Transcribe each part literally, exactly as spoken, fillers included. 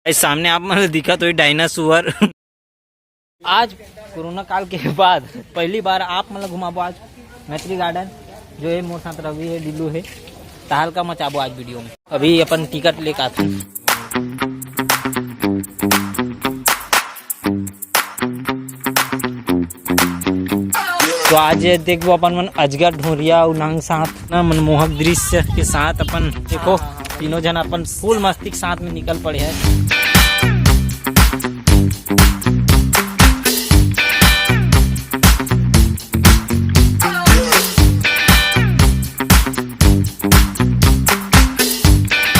ए, सामने आप मन ल दिखत होही डायनासोर। आज कोरोना काल के बाद पहली बार आप मन ल घुमाबो आज मैत्री गार्डन, जो है मोर साथ रवि है, डिल्लू है, तहलका मचाबो आज वीडियो में। अभी अपन टिकट लेके आथन। तो आज देखबो अपन मन अजगर, ढोरिया अउ नांग साथ ना, मनमोहक दृश्य के साथ अपन देखो, तीनों जन अपन फुल मस्ती के साथ में निकल पड़े हैं।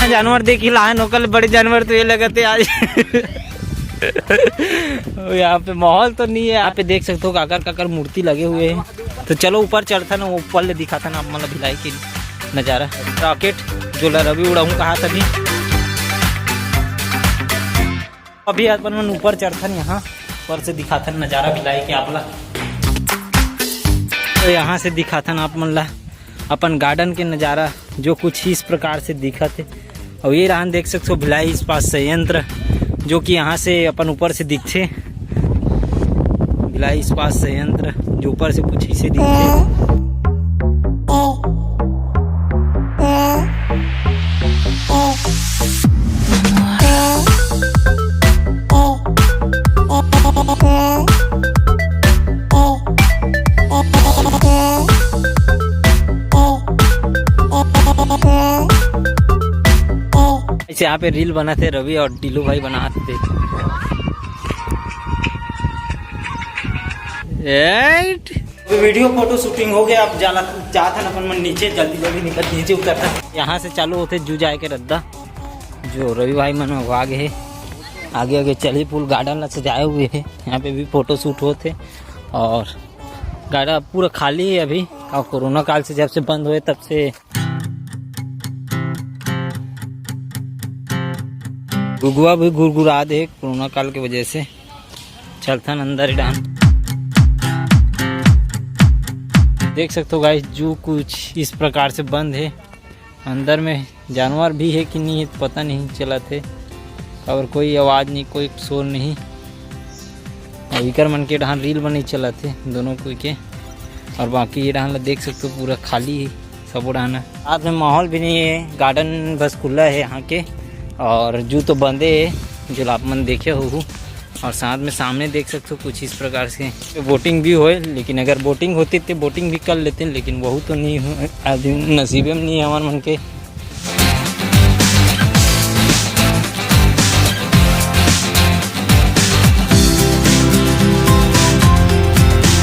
जानवर देख ही लाहन, ओकर ले बड़े जानवर तो ये लगत है आज। यहाँ पे माहौल तो नहीं है। यहाँ पे देख सकते हो काकर काकर मूर्ति लगे हुए हैं। तो चलो ऊपर चढ़थन, ऊपर ले दिखाथन आप मन ला भिलाई के नजारा। रॉकेट जो ला रवि उड़ाऊं कहा तभी। अभी अपन मन ऊपर चढ़थन, यहाँ पर से दिखाथन नजारा भिलाई के आप ला। तो यहाँ से दिखाथन आप मन ला अपन गार्डन के नजारा, जो कुछ इस प्रकार से दिखत है। और ये रहन देख सकते हो भिलाई इस्पात संयंत्र, जो कि यहाँ से अपन ऊपर से दिखथे। भिलाई इस्पात संयंत्र जो ऊपर से कुछ इसे दिखथे। ऐसे यहाँ पे रील बनाते रवि और टिल्लू भाई बनाते। एट। तो वीडियो फोटो शूटिंग हो गया। अब जाला जात हन अपन मन नीचे, जल्दी जल्दी निकल नीचे उतरता। यहाँ से चालू होते जू जाए के रद्दा, जो रवि भाई मन आगे है। आगे आगे चली पुल गार्डन ला सजाए हुए है, यहाँ पे भी फोटो शूट होते। और गार्डन पूरा खाली है अभी, और कोरोना काल से जब से बंद हुए तब से गुगुआ भी गुरगुरा दे कोरोना काल के वजह से। चलथन अंदर ही डाहन। देख सकते हो गाइस, जू कुछ इस प्रकार से बंद है। अंदर में जानवर भी है कि नहीं है, पता नहीं चलत है, और कोई आवाज़ नहीं, कोई शोर नहीं। और इकर मन के डहान रील बने चलत है दोनों कोई के, और बाकी ये डहान ला देख सकते हो पूरा खाली है सबो डहान। रात में माहौल भी नहीं है, गार्डन बस खुला है यहाँ के, और जू तो बंदे है जो आप मन देखे हो। और साथ में सामने देख सकते हो कुछ इस प्रकार से बोटिंग भी होए, लेकिन अगर बोटिंग होती तो बोटिंग भी कर लेते, लेकिन वहू तो नहीं हो, आज नसीबे में नहीं है हमारे मन के।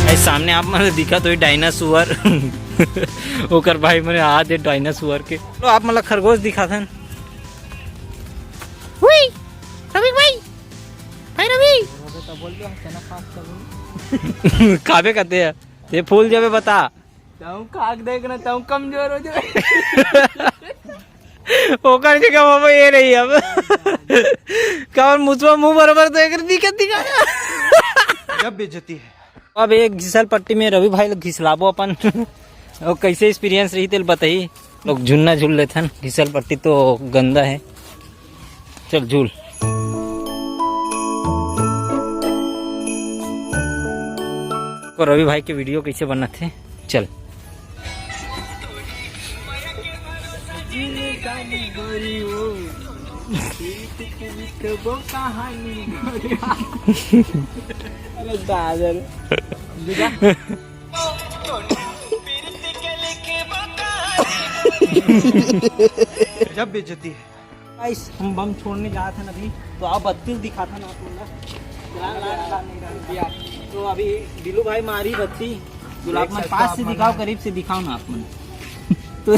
ए, सामने आप मन दिखत होही डायनासोर। ओकर भाई मने आ दे डायनासोर के। तो आप मन ला खरगोश दिखाथन। हुई, रवि भाई, भाई रवि। काबे कहते हैं, ये फूल जबे बता। ताऊ खाक देख ना, ताऊ कमजोर हो जाए। ओकर जगह बाबा ये रही अब। काबर मुसवा मुंह बरोबर तो एकर दिखत दिखा। जब बेइज्जती है। अब एक घिसल पट्टी में रवि भाई लोग घिसलाबो अपन। और कैसे एक्सपीरियंस रही तेल बताई। लोग झुलना झूल लेथन, घिसल पट्टी तो गंदा है। चल झूल। तो रवि भाई के वीडियो कैसे बनत हे, चल। अरे दादा रे। जब बेइज्जती है। गाइस, हम बम छोड़ने जात हन अभी, तो आप बत्तीस दिखाथन आप मन ला। ला, ला, ला, नहीं, ला, ला। तो अभी बिलू भाई मारी बत्ती, गुलाब मन पास से दिखाओ, करीब से दिखाओ ना आप मन। तो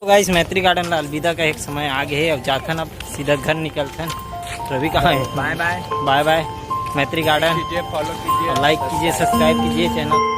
तो गाइस, मैत्री गार्डन ला अलविदा का एक समय आ गए है। अब जाथन, अब सीधा घर निकलथन। रवि कहाँ है? बाय बाय। बाय बाय मैत्री गार्डन। कीजिए, फॉलो कीजिए। और लाइक कीजिए, सब्सक्राइब कीजिए चैनल।